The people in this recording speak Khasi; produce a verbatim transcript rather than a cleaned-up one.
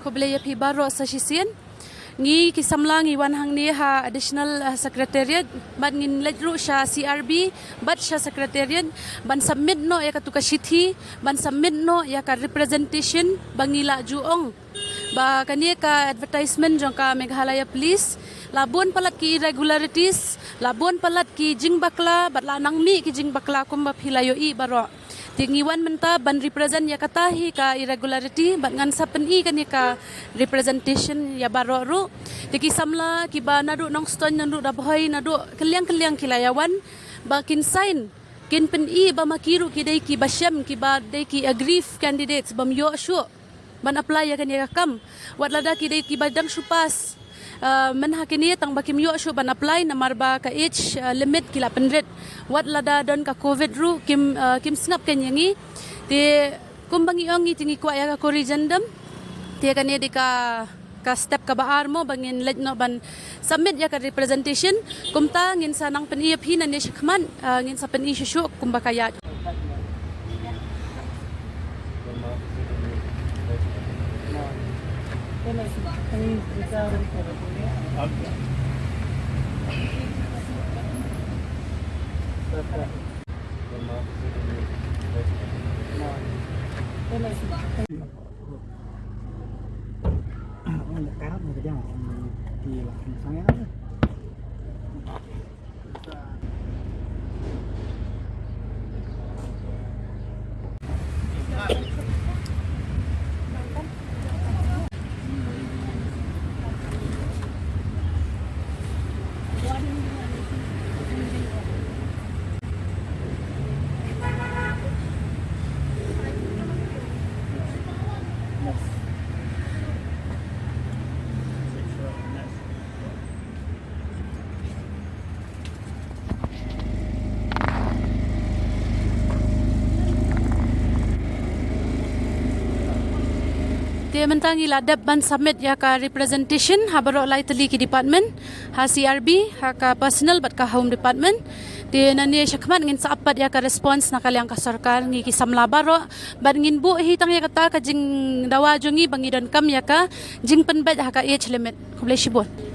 Khublei ïa phi baroh sa shisien. Ngi ki samla ngi wan hangne ha Additional, uh, Secretariat, bad ngin leit ruh sha C R B bad sha Secretariat ban submit noh ïa katu ka shithi, ban submit noh ïa ka representation ba ngi la ju ong ba kane ka advertisement jong ka Meghalaya Police la bun palat ki irregularities, la bun palat ki jingbakla, bad la nang mih ki jingbakla kumba phi la ïohi baroh. Te ngi wan mynta ban represent ïa kata hi ka irregularity, bad ngan sa pyni kane ka representation ïa baroh ruh. Te ki samla kiba naduh Nongstoiñ, naduh Rabhoi, naduh kylliang kylliang ki la ïa wan ba kin sign, kin pyni ba ma ki ruh ki dei kiba shem, kiba dei ki aggrieved candidates bym ïoh shuh ban apply ïa kane ka kam. Wat lada ki dei kiba dang shu pass, uh, mynha kine tang ba kim ïoh shuh ban apply namar ba ka age, uh, limit ki la pynrit. Wat lada don ka covid ruh kim, uh, kim sngap kein ïa ngi. Te kumba ngi ong ngi te ngi kwah ïa ka corrigendum. Te kane dei ka, ka step kaba ar mo ba ngin leit noh ban submit ïa ka representation. Kumta ngin sa nang pyni ïa phi nangne shakhmat, uh, ngin sa pyni shuh shuh kumba ka ïaid. Te mynta ngi la dep ban submit ïa ka representation ha baroh lai tylli ki department, ha C R B, ha ka personnel bad ka home department. Te nangne shakhmat ngin sa ap pat ïa ka response na ka liang ka sorkar, ngi ki samla baroh, bad ngin buh hi tang ïa kata ka jingdawa jong ngi ba ngi donkam ïa ka jingpynbeit ha ka age limit. Khublei shibun.